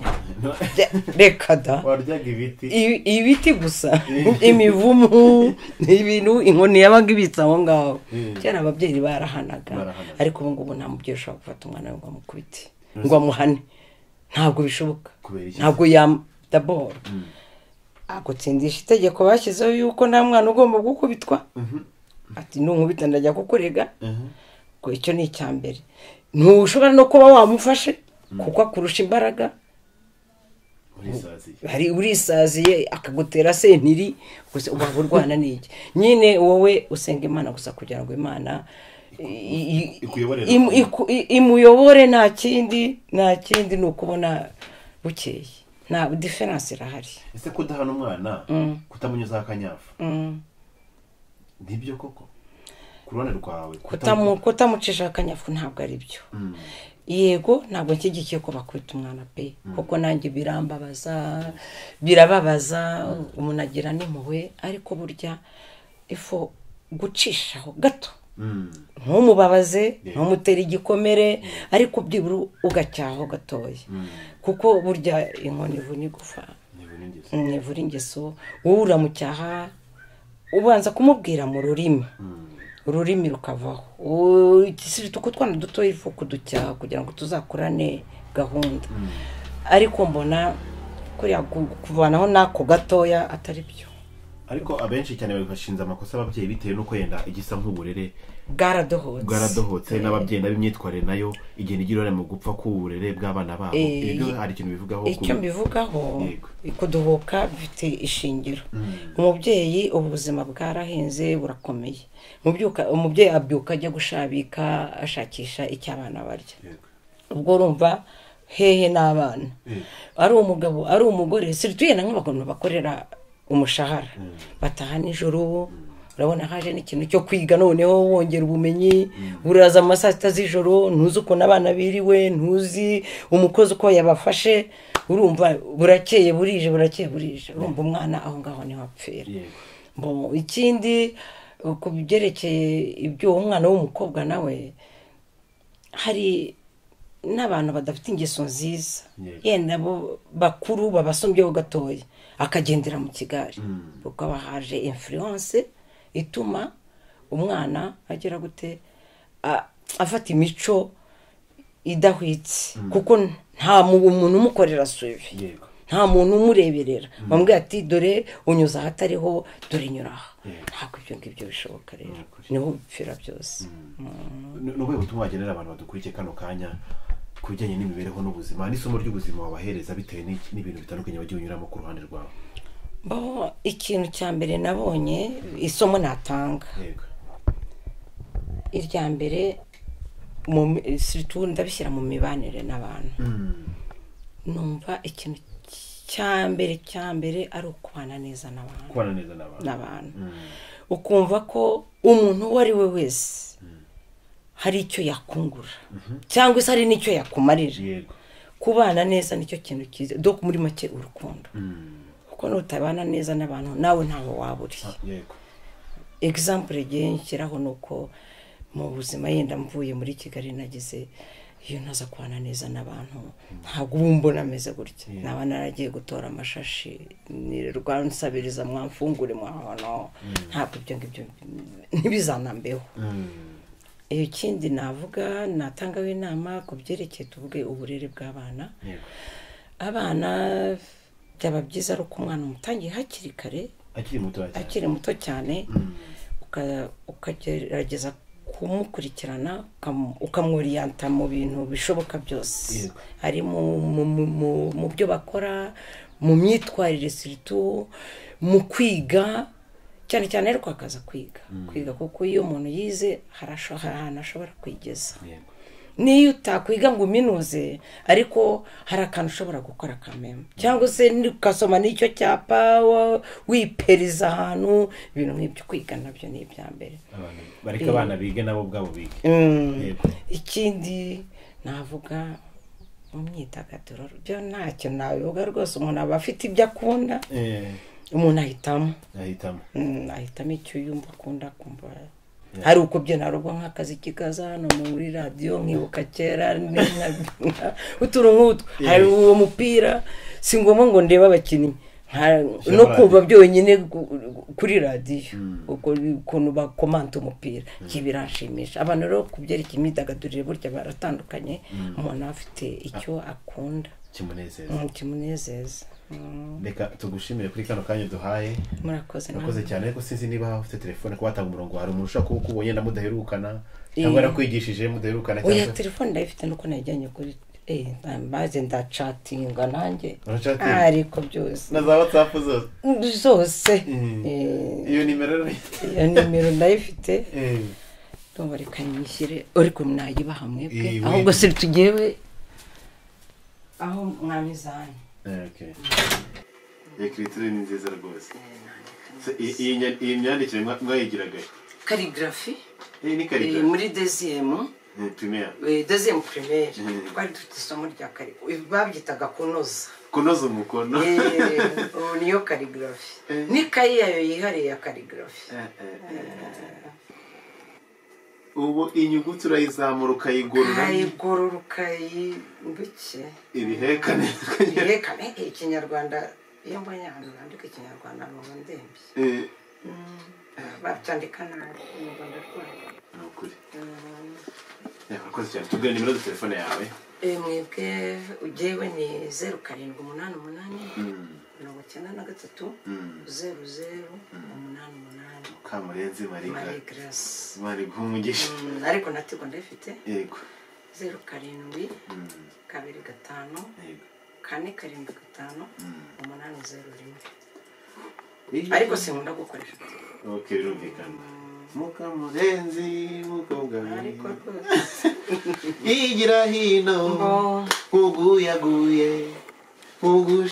reka da, waryaga ibiti, ibiti gusa, imivumu, ibintu, inkoni yabaga ibitse aho ngaho. Kera ababyeyi barahanaga, ariko ubu ngubu nta mubyeyi ushobora gufata umwana we ngo amukubite, ngo amuhane, ntabwo bishoboka, ntabwo d'abord agutsindisha itegeko bashyizeho yuko nta mwana ugomba gukubitwa, ati nunkubita ndajya kukurega, ko icyo ni icya mbere. Ntushobora no kuba wamufashe kuko akurusha imbaraga. Hari urisaziye akagutera sentiri gusa uba urwana n'iki nyine wowe usenga Imana gusa kugira ngo Imana imuyobore, nta kindi ni ukubona bukeye, nta diferanse irahari. Ese kudahana umwana kutamunyuza akanyafu nibyo koko ku ruhande rwawe? Kutamucisha akanyafu ntabwo ari byo. Yego ntabwo nshyigikiye ko bakubita umwana pe, kuko nanjye birambabaza, birababaza, umuntu agira n'impuhwe, ariko burya ifo gucishaho gato, ntumubabaze, ntumutere igikomere, ariko byibura ugacyaho gatoya, kuko burya inkoni ivuna igufa ivura ingeso. Wowe uramucyaha ubanza kumubwira mu rurimi, ururimi rukavaho. Uko twana dutoya ifu kuducyaha kugira ngo tuzakurane gahunda, ariko mbona kuriya kuvanaho n'ako gatoya atari byo. Ariko abenshi cyane babashinza amakosa ababyeyi bitewe n'uko yenda igisa nk'uburere bwaradohotse, n'ababyeyi n'abimyitwarire nayo igenda igira uruhare mu gupfa k'uburere bw'abana babo. Ibyo hari ikintu bivugaho? Icyo mbivugaho, kudohoka bifite ishingiro. Umubyeyi ubu buzima bwarahenze burakomeye, umubyeyi abyuka ajya gushabika ashakisha icyo abana barya, ubwo urumva hehe n'abana, ari umugabo ari umugore, surtout nk'abantu bakorera umushahara bataha nijoro. Urabona haje n'ikintu cyo kwiga, noneho wongera ubumenyi, uraza mu saa sita z'ijoro, ntuzi ukuntu abana biriwe, ntuzi umukozi uko yabafashe, urumva burakeye burije, burakeye burije, urumva umwana aho ngaho niho apfira. Ikindi ku byerekeye ibyo umwana w'umukobwa nawe, hari n'abantu badafite ingeso nziza, yenda bo bakuru babasumbyeho gatoya, akagendera mu kigari, kuko aba haje influence ituma umwana agera gute afata imico idahwitse, kuko nta muntu umukorera suivi, nta muntu umureberera, bamubwira ati dore unyuza ahatariho, dore nyura aha. Ntabwo ibyo ngibyo bishoboka rero, niho bipfira byose. Ni ubuhe butumwa wagenera abantu badukurikiye kano kanya ku bijyanye n'imibereho n'ubuzima n'isomo ry'ubuzima wabahereza bitewe n'ibintu bitandukanye wagiye unyuramo ku ruhande rwawe? Ikintu cya mbere nabonye, isomo natanga irya mbere, ndabishyira mu mibanire n'abantu, numva ikintu cya mbere ari ukubana neza n'abantu, ukumva ko umuntu uwo ari we wese hari icyo yakungura cyangwa se hari n'icyo yakumarira. Kubana neza nicyo kintu cyiza, donc muri make urukundo, kuko nutabana neza n'abantu nawe ntaho waba uri. Example igihe nshyiraho ni uko mu buzima yenda mvuye muri Kigali nagize, iyo ntaza kubana neza n'abantu ntabwo ubu mbona ameze gutya, naba naragiye gutora amashashi nirirwa nsabiriza mwamfungure mwahono, ntabwo ibyo ngibyo ntibizanambeho. Ikindi navuga, natangaho inama ku byerekeye tuvuge uburere bw'abana. Abana byaba byiza ari uko umwana umutangiye hakiri kare, akiri muto cyane, ukagerageza kumukurikirana, ukamworiyanta mu bintu bishoboka byose, ari mu byo bakora, mu myitwarire, surtout mu kwiga cyane cyane, ariko akaza kwiga, kuko iyo umuntu yize hari ahantu ashobora kwigeza. Niyo utakwiga ngo uminuze, ariko hari akantu ushobora gukora kameme, cyangwa se ugasoma n'icyo cyapa wiperiza ahantu, ibintu nk'ibyo. Kwiga nabyo ni ibya mbere, bareka abana bige nabo ubwabo bige. Ikindi navuga mu myidagaduro, byo ntacyo nabivuga rwose, umuntu aba afite ibyo akunda, umuntu ahitamo icyo yumva akunda, akumva hari uko byo narubwo nk'akazi kikaza hano muri radiyo, nkibuka kera utuntu nk'utwo, hari uwo mupira si ngombwa ngo ndebe abakinnyi, no kumva byonyine kuri radiyo ukuntu bakomanta umupira biranshimisha. Abantu rero ku byerekeye imyidagadurire burya baratandukanye, umuntu afite icyo akunda kimunezeza. Reka tugushimire kuri kano kanya duhaye. Murakoze cyane. Ariko sinzi niba ufite telefone kuba watanga umurongo, hari umuntu ushaka kukubonye na mudaherukana, cyangwa yarakwigishije mudaherukana? Oya, telefone ndayifite nuko nayijyanye kuri Maze ndacatinga nanjye ariko byose na za WhatsApp zose iyo nimero ndayifite. Ndumva reka nyishyire ariko mwayibaha mwebwe ahubwo si tugewe aho mwamizanye. Okay. Écriture ni nziza rwose. Iyi myandikire mwayigiraga calligraphie? Ni calligraphie muri deuxième primaire. Deuxième primaire twari dufite isomo rya calligraphie babyitaga kunoza umukono. Niyo calligraphie n'ikayi yayo yihariye ya calligraphie. Ubu inyuguti urayizamura ukayigorora ukayimbike ibihekane ikinyarwanda. Iyo mbonye ahantu bandika ikinyarwanda numva ndembye. Babyandika nabi numva ndarwaye. Ni ukuri. Urakoze cyane. Tubwire nimero za telefone yawe. Mwebwe ugewe ni 0788 93 00 88. Mukamurenzi Marie Grace. Marie Guhumugisha. Ariko na Tigo ndayifite. Yego. 07 25 4 7 5 8 0 1. Ariko sinkunda gukoresha. Okay, birumvikana. Mukamurenzi mukobwa ariko rwose igira hino nkuguyaguye nkugu.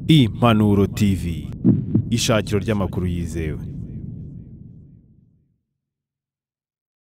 Impanuro TV, ishakiro ry'amakuru yizewe.